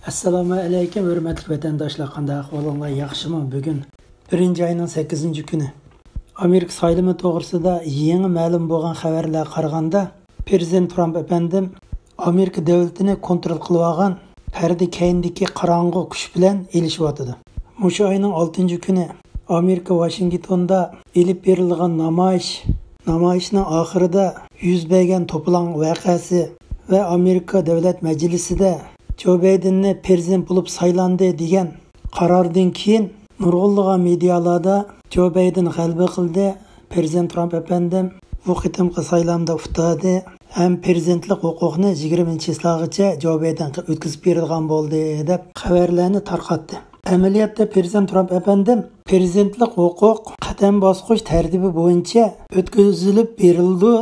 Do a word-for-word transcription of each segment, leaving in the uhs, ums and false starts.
ئەسسالامۇ ئەلەيكۇم، ھۆرمەتلىك ۋەتەنداشلار، قانداق ئەھۋالىڭلار، ياخشىمۇ؟ بۈگۈن بىرىنچى ئاينىڭ سەككىزىنچى كۈنى. ئامېرىكا سايلىمى توغرىسىدا يېڭى مەلۇم بولغان خەۋەرلەرگە قارىغاندا، پىرېزىدېنت ترامپ ئەپەندىم ئامېرىكا دۆلىتىنى كونترول قىلىۋالغان پەردە كەينىدىكى قاراڭغۇ كۈچ بىلەن ئېلىشىۋاتىدۇ. مۇشۇ ئاينىڭ ئالتىنچى كۈنى ئامېرىكا ۋاشىنگتوندا ئېلىپ بېرىلغان نامايىش، نامايىشنىڭ ئاخىرىدا يۈز بەرگەن توپىلاڭ ۋەقەسى ۋە ئامېرىكا دۆلەت مەجلىسىدە جو بايدېننى پىرېزىدېنت بولۇپ سايلاندى دېگەن قاراردىن كېيىن، نۇرغۇنلىغان مېدىيالاردا جو بايدېن غەلىبە قىلدى، پىرېزىدېنت ترامپ ئەپەندىم بۇ قېتىمقى سايلامدا ئۇتتۇردى ھەم پىرېزىدېنتلىق ھوقۇقنى يىگىرمىنچى چىسلاغىچە جو بايدېنغا ئۆتكۈزۈپ بېرىدىغان بولدى، دەپ خەۋەرلەرنى تارقاتتى. ئەمەلىيەتتە پىرېزىدېنت ترامپ ئەپەندىم پىرېزىدېنتلىق ھوقۇق قەدەم باسقۇچ تەرتىپى بويىچە ئۆتكۈزۈلۈپ بېرىلىدۇ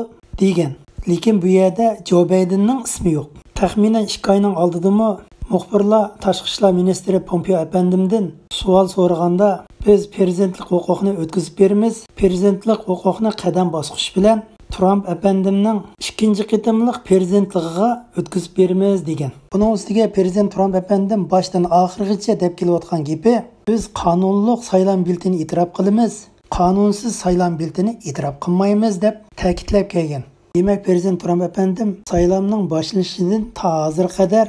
دېگەن. لېكىن بۇ يەردە جو بايدېننىڭ ئىسمى يوق. تەخمىنەن ئىككى ئاينىڭ ئالدىدىمۇ مۇخبىرلار تاشقى ئىشلار مىنىستىرى پومپېئو ئەپەندىمدىن سوئال سورىغاندا، بىز پىرېزىدېنتلىق ھوقۇقنى ئۆتكۈزۈپ بېرىمىز، پىرېزىدېنتلىق ھوقۇقنى قەدەم باسقۇچ بىلەن ترامپ ئەپەندىمنىڭ ئىككىنچى قېتىملىق پىرېزىدېنتلىقىغا ئۆتكۈزۈپ بېرىمىز، دېگەن. بۇنىڭ ئۈستىگە پىرېزىدېنت ترامپ ئەپەندىم باشتىن ئاخىرغىچە دەپ كېلىۋاتقان گېپى، بىز قانۇنلۇق سايلام بېلىتىنى ئېتىراپ قىلىمىز، قانۇنسىز سايلام بېلىتىنى ئېتىراپ قىلمايمىز، دەپ تەكىتلەپ كەلگەن. دېمەك، پىرېزىدېنت ترامپ ئەپەندىم سايلامنىڭ باشلىنىشىدىن تا ھازىرغا قەدەر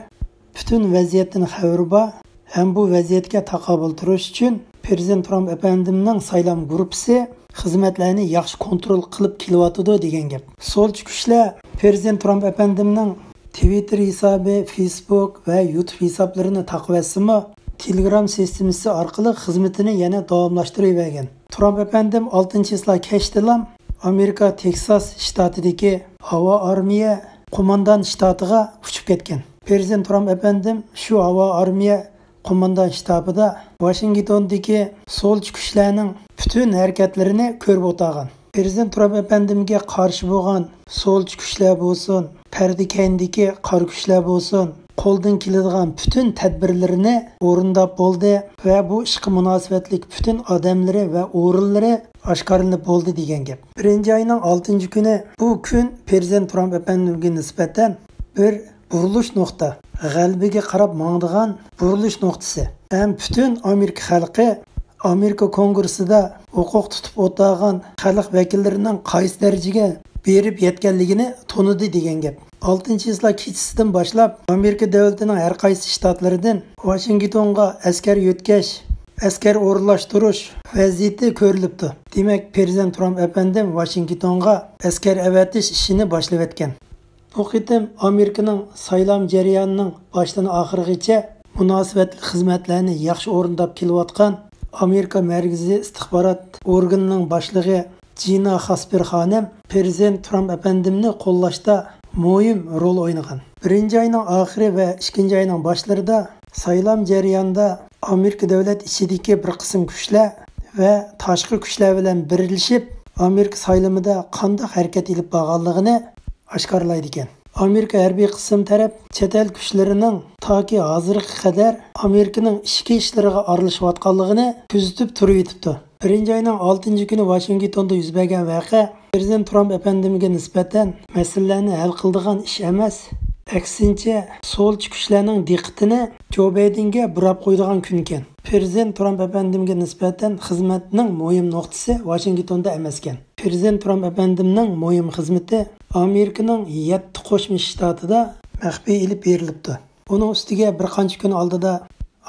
پۈتۈن ۋەزىيەتتىن خەۋىرى بار ھەم بۇ ۋەزىيەتكە تاقابىل تۇرۇش ئۈچۈن پىرېزىدېنت ترامپ ئەپەندىمنىڭ سايلام گۇرۇپپىسى خىزمەتلەرنى ياخشى كونترول قىلىپ كېلىۋاتىدۇ، دېگەن گەپ. سولچى كۈچلەر پىرېزىدېنت ترامپ ئەپەندىمنىڭ تىۋىتتېر ھېسابى، فېيسبۇك ۋە يۇتۇب ھېسابلىرىنى تاقىۋەتسىمۇ، تېلېگرام سىستېمىسى ئارقىلىق خىزمىتىنى يەنە داۋاملاشتۇرۇۋەرگەن. ترامپ ئەپەندىم ئالتىنچى چىسلا كەچتىلا ئامېرىكا تېكساس شتاتىدىكى ھاۋا ئارمىيە قوماندان شتاتىغا ئۇچۇپ كەتكەن. پىرېزىدېنت ترامپ ئەپەندىم شۇ ھاۋا ئارمىيە قوماندان شتابىدا ۋاشىنگتوندىكى سولچى كۈچلەرنىڭ پۈتۈن ھەرىكەتلىرىنى كۆرۈپ ئولتۇرغان. پىرېزىدېنت ترامپ ئەپەندىمگە قارشى بولغان سولچى كۈچلەر بولسۇن، پەردە كەينىدىكى قارا كۈچلەر بولسۇن، قولدىن كېلىدىغان پۈتۈن تەدبىرلىرىنى ئورۇنداپ بولدى ۋە بۇ ئىشقا مۇناسىۋەتلىك پۈتۈن ئادەملىرى ۋە ئورۇنلىرى ئاشكارىلىنىپ بولدى، دېگەن گەپ. بىرىنچى ئاينىڭ ئالتىنچى كۈنى بۇ كۈن پىرېزىدېنت ترامپ ئەپەندىمگە نىسبەتەن بىر بۇرۇلۇش نۇقتا، غەلىبىگە قاراپ ماڭىدىغان بۇرۇلۇش نۇقتىسى ھەم پۈتۈن ئامېرىكا خەلقى ئامېرىكا كونگرېسسىدا ھوقۇق تۇتۇپ ئولتۇرغان خەلق ۋەكىللىرىنىڭ قايسى دەرىجىگە بېرىپ يەتكەنلىكىنى تونۇدى، دېگەن گەپ. ئالتىنچى چىسلا كېچىسىدىن باشلاپ ئامېرىكا دۆلىتىنىڭ ھەر قايسى شتاتلىرىدىن ۋاشىنگتونغا ئەسكەر يۆتكەش، ئەسكەر ئورۇنلاشتۇرۇش ۋەزىيىتى كۆرۈلۈپتۇ. دېمەك، پىرېزىدېنت ترامپ ئەپەندىم ۋاشىنگتونغا ئەسكەر ئەۋەتىش ئىشىنى باشلىۋەتكەن. بۇ قېتىم ئامېرىكىنىڭ سايلام جەريانىنىڭ باشتىن ئاخىرىغىچە مۇناسىۋەتلىك خىزمەتلەرنى ياخشى ئورۇنداپ كېلىۋاتقان ئامېرىكا مەركىزىي ئىستىخبارات ئورگىنىنىڭ باشلىقى جىنا خاسپېر خانىم پىرېزىدېنت ترامپ ئەپەندىمنى قوللاشتا مۇھىم رول ئوينىغان. بىرىنچى ئاينىڭ ئاخىرى ۋە ئىككىنچى ئاينىڭ باشلىرىدا سايلام جەريانىدا ئامېرىكا دۆلەت ئىچىدىكى بىر قىسىم كۈچلەر ۋە تاشقى كۈچلەر بىلەن بىرلىشىپ ئامېرىكا سايلىمىدا قانداق ھەرىكەت ئېلىپ بارغانلىقىنى ئاشكارىلايدىكەن. ئامېرىكا ھەربىي قىسىم تەرەپ چەت ئەل كۈچلىرىنىڭ تاكى ھازىرغا قەدەر ئامېرىكىنىڭ ئىچكى ئىشلىرىغا ئارىلىشىۋاتقانلىقىنى كۆزىتىپ تۇرۇۋېتىپتۇ. بىرىنچى ئاينىڭ ئالتىنچى كۈنى ۋاشىنگتوندا يۈز بەرگەن ۋەقە پىرېزىدېنت ترامپ ئەپەندىمگە نىسبەتەن مەسىلىلەرنى ھەل قىلىدىغان ئىش ئەمەس، ئەكسىنچە، سولچى كۈچلەرنىڭ دىققىتىنى جو بايدېنگە بۇراپ قويىدىغان كۈنكەن. پىرېزىدېنت ترامپ ئەپەندىمگە نىسبەتەن خىزمەتنىڭ مۇھىم نۇقتىسى ۋاشىنگتوندا ئەمەسكەن. پىرېزىدېنت ترامپ ئەپەندىمنىڭ مۇھىم خىزمىتى ئامېرىكىنىڭ يەتتە قوشما شتاتىدا مەخپىي ئېلىپ بېرىلىپتۇ. بۇنىڭ ئۈستىگە بىر قانچە كۈن ئالدىدا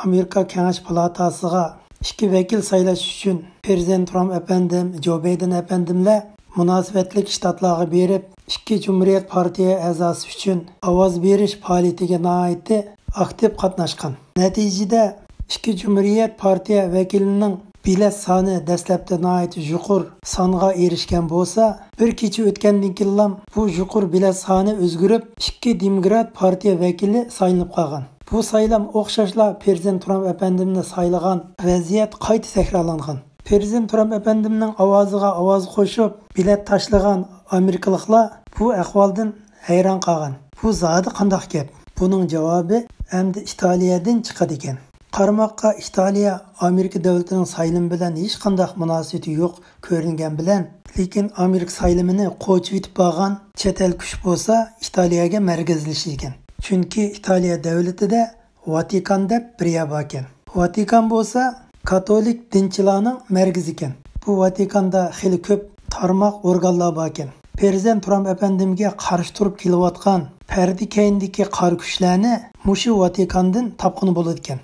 ئامېرىكا كېڭەش پالاتاسىغا ئىككى ۋەكىل سايلاش ئۈچۈن پىرېزىدېنت ترامپ ئەپەندىم، جو بايدېن ئەپەندىملەر مۇناسىۋەتلىك شتاتلارغا بېرىپ، ئىككى جۇمھۇرىيەت پارتىيە ئەزاسى ئۈچۈن ئاۋاز بېرىش پائالىيىتىگە ناھايىتى ئاكتىپ قاتناشقان. نەتىجىدە، ئىككى جۇمھۇرىيەت پارتىيە ۋەكىلىنىڭ بېلەت سانى دەسلەپتە ناھايىتى يۇقىرى سانغا ئېرىشكەن بولسا، بىر كېچە ئۆتكەندىن كېيىنلا بۇ يۇقىرى بېلەت سانى ئۆزگىرىپ، ئىككى دېموكرات پارتىيە ۋەكىلى سايلىنىپ قالغان. بۇ سايلام ئوخشاشلا پىرېزىدېنت ترامپ ئەپەندىمنى سايلىغان ۋەزىيەت قايتا تەكرارلانغان. پىرېزىدېنت ترامپ ئەپەندىمنىڭ ئاۋازىغا ئاۋاز قوشۇپ، بېلەت تاشلىغان ئامېرىكىلىقلار بۇ ئەھۋالدىن ھەيران قالغان. بۇ زادى قانداق گەپ؟ بۇنىڭ جاۋابى ئەمدى ئىتالىيەدىن چىقىدىكەن. قارىماققا، ئىتالىيە ئامېرىكا دۆلىتىنىڭ سايلىمى بىلەن ھېچقانداق مۇناسىۋىتى يوق كۆرۈنگەن بىلەن، لېكىن ئامېرىكا سايلىمىنى قوچۇۋېتىپ بارغان چەت ئەل كۈچ بولسا ئىتالىيەگە مەركەزلىشىدىكەن. چۈنكى ئىتالىيە دۆلىتىدە ۋاتىكان دەپ بىر يەر باركەن. ۋاتىكان بولسا كاتولىك دىنچىلارنىڭ مەركىزىكەن. بۇ ۋاتىكاندا خېلى كۆپ تارماق، ئورگانلار باركەن. پىرېزىدېنت ترامپ ئەپەندىمگە قارشى تۇرۇپ كېلىۋاتقان پەردە كەينىدىكى قارا كۈچلەرنى مۇشۇ ۋاتىكاندىن تاپقىلى بولىدىكەن.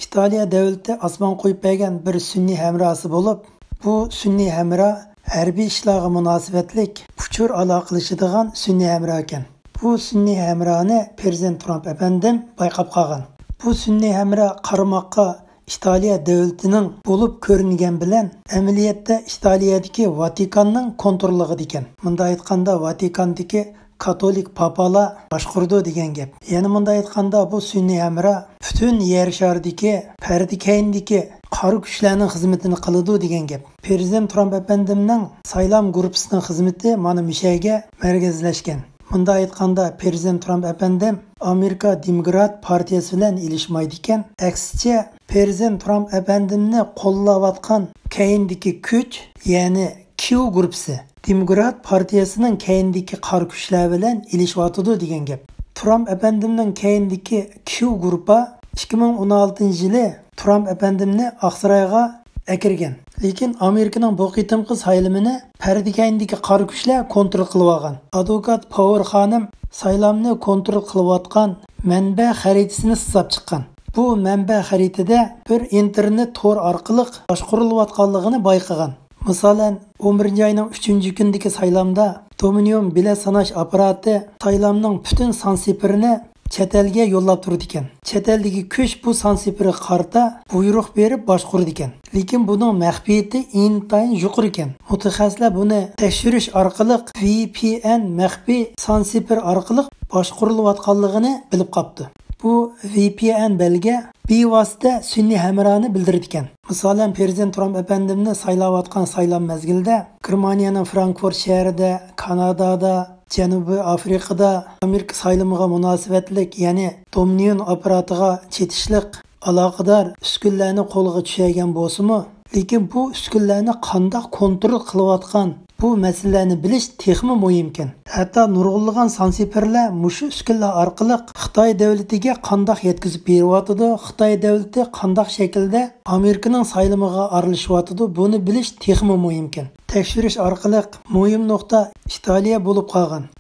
ئىتالىيە دۆلىتى ئاسمان قويۇپ بەرگەن بىر سۈنئىي ھەمراھسى بولۇپ، بۇ سۈنئىي ھەمراھ ھەربىي ئىشلارغا مۇناسىۋەتلىك ئۇچۇر ئالاقىلىشىدىغان سۈنئىي ھەمراھ ئىكەن. بۇ سۈنئىي ھەمراھنى پىرېزىدېنت ترامپ ئەپەندىم بايقاپ قالغان. بۇ سۈنئىي ھەمراھ قارىماققا ئىتالىيە دۆلىتىنىڭ بولۇپ كۆرۈنگەن بىلەن، ئەمەلىيەتتە ئىتالىيەدىكى ۋاتىكاننىڭ كونتروللۇقىدىكەن. مۇنداق ئېيتقاندا، ۋاتىكاندىكى كاتولىك پاپالار باشقۇرىدۇ دېگەن گەپ. يەنە مۇنداق ئېيتقاندا، بۇ سۈنئىي ھەمراھ پۈتۈن يەر شارىدىكى پەردە كەينىدىكى قارا كۈچلەرنىڭ خىزمىتىنى قىلىدۇ دېگەن گەپ. پىرېزىدېنت ترامپ ئەپەندىمنىڭ سايلام گۇرۇپپىسىنىڭ خىزمىتى مانا مۇشۇ يەرگە مەركەزلەشكەن. مۇنداق ئېيتقاندا، پىرېزىدېنت ترامپ ئەپەندىم ئامېرىكا دېموكرات پارتىيىسى بىلەن ئېلىشمايدىكەن. ئەكسىچە، پىرېزىدېنت ترامپ ئەپەندىمنى قوللاۋاتقان كەينىدىكى كۈچ، يەنى كيۇ گۇرۇپپىسى، دېموكرات پارتىيىسىنىڭ كەينىدىكى قارا كۈچلەر بىلەن ئېلىشىۋاتىدۇ دېگەن گەپ. ترامپ ئەپەندىمنىڭ كەينىدىكى كيۇ گۇرۇپپا ئىككى مىڭ ئون ئالتىنچى يىلى ترامپ ئەپەندىمنى ئاقسارايغا ئەكىرگەن. لېكىن ئامېرىكىنىڭ بۇ قېتىمقى سايلىمىنى پەردە كەينىدىكى قارا كۈچلەر كونترول قىلىۋالغان. ئادۋوكات پاۋېر خانىم سايلامنى كونترول قىلىۋاتقان مەنبە خەرىتىسىنى سىزاپ چىققان. بۇ مەنبە خەرىتىدە بىر ئىنتېرنېت تور ئارقىلىق باشقۇرۇلۇۋاتقانلىقىنى بايقىغان. مىسالەن، ئون بىرىنچى ئاينىڭ ئۈچىنچى كۈنىدىكى سايلامدا دومىنىيون بېلەت ساناش ئاپپاراتى سايلامنىڭ پۈتۈن سان سېپىرىنى چەت ئەلگە يوللاپ تۇرىدىكەن. چەت ئەلدىكى كۈچ بۇ سان سېپىرىگە قارىتا بۇيرۇق بېرىپ باشقۇرىدىكەن. لېكىن بۇنىڭ مەخپىيىتى ئىنتايىن يۇقىرىكەن. مۇتەخەسسىسلەر بۇنى تەكشۈرۈش ئارقىلىق ۋى پى ئېن مەخپىي سان سېپىر ئارقىلىق باشقۇرۇلۇۋاتقانلىقىنى بىلىپ قاپتۇ. بۇ ۋى پى ئېن بەلگە بىۋاسىتە سۈنئىي ھەمراھنى بىلدۈرىدىكەن. مىسالەن، پىرېزىدېنت ترامپ ئەپەندىمنى سايلاۋاتقان سايلام مەزگىلىدە گېرمانىيەنىڭ فرانكفورت شەھىرىدە، كانادادا، جەنۇبىي ئافرىقىدا ئامېرىكا سايلىمىغا مۇناسىۋەتلىك، يەنى دومىنىيون ئاپپاراتىغا چېتىشلىق ئالاقىدار ئۈسكۈنىلەرنى قولغا چۈشۈرگەن بولسىمۇ، لېكىن بۇ ئۈسكۈنىلەرنى قانداق كونترول قىلىۋاتقان، بۇ مەسىلىلەرنى بىلىش تېخىمۇ مۇھىمكەن. ھەتتا نۇرغۇنلىغان سانسېپىرلار مۇشۇ ئۈسكۈنىلەر ئارقىلىق خىتاي دۆلىتىگە قانداق يەتكۈزۈپ بېرىۋاتىدۇ، خىتاي دۆلىتى قانداق شەكىلدە ئامېرىكىنىڭ سايلىمىغا ئارىلىشىۋاتىدۇ، بۇنى بىلىش تېخىمۇ مۇھىمكەن. تەكشۈرۈش ئارقىلىق مۇھىم نۇقتا ئىتالىيە بولۇپ قالغان.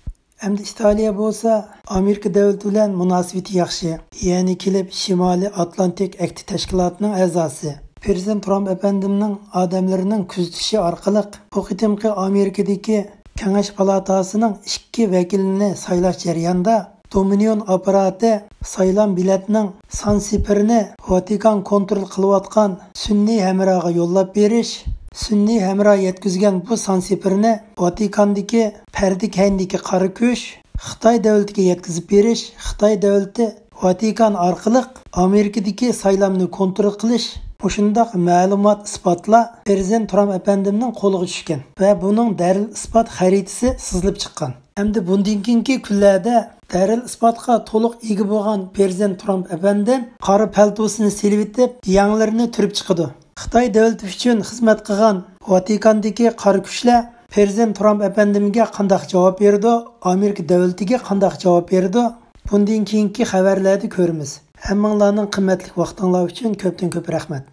ئەمدى ئىتالىيە بولسا ئامېرىكا دۆلىتى بىلەن مۇناسىۋىتى ياخشى، يەنى كېلىپ شىمالىي ئاتلانتىك ئەھدى تەشكىلاتىنىڭ ئەزاسى. پىرېزىدېنت ترامپ ئەپەندىمنىڭ ئادەملىرىنىڭ كۆزىتىشى ئارقىلىق بۇ قېتىمقى ئامېرىكىدىكى كېڭەش پالاتاسىنىڭ ئىككى ۋەكىلىنى سايلاش جەريانىدا دومىنىيون ئاپپاراتى سايلام بېلەتنىڭ سان سېپىرىنى ۋاتىكان كونترول قىلىۋاتقان سۈنئىي ھەمراھغا يوللاپ بېرىش، سۈنئىي ھەمراھ يەتكۈزگەن بۇ سان سېپىرنى ۋاتىكاندىكى پەردە كەينىدىكى قارا كۈچ، خىتاي دۆلىتىگە يەتكۈزۈپ بېرىش، خىتاي دۆلىتى ۋاتىكان ئارقىلىق ئامېرىكىدىكى سايلامنى كونترول قىلىش، مۇشۇنداق مەلۇمات ئىسپاتلار پىرېزىدېنت ترامپ ئەپەندىمنىڭ قولىغا چۈشكەن ۋە بۇنىڭ دەلىل ئىسپات خەرىتىسى سىزىلىپ چىققان. ئەمدى بۇندىن كېيىنكى كۈنلەردە دەلىل ئىسپاتقا تولۇق ئىگە بولغان پىرېزىدېنت ترامپ ئەپەندىم قارا پەلتوسىنى سېلىۋېتىپ، يەڭلىرىنى تۈرۈپ چىقىدۇ. خىتاي دۆلىتى ئۈچۈن خىزمەت قىلغان ۋاتىكاندىكى قارا كۈچلەر پىرېزىدېنت ترامپ ئەپەندىمگە قانداق جاۋاب بېرىدۇ، ئامېرىكا دۆلىتىگە قانداق جاۋاب بېرىدۇ، بۇندىن كېيىنكى خەۋەرلەردە كۆرىمىز. ھەممىڭلارنىڭ قىممەتلىك ۋاقتىڭلار ئۈچۈن كۆپتىن كۆپ رەھمەت.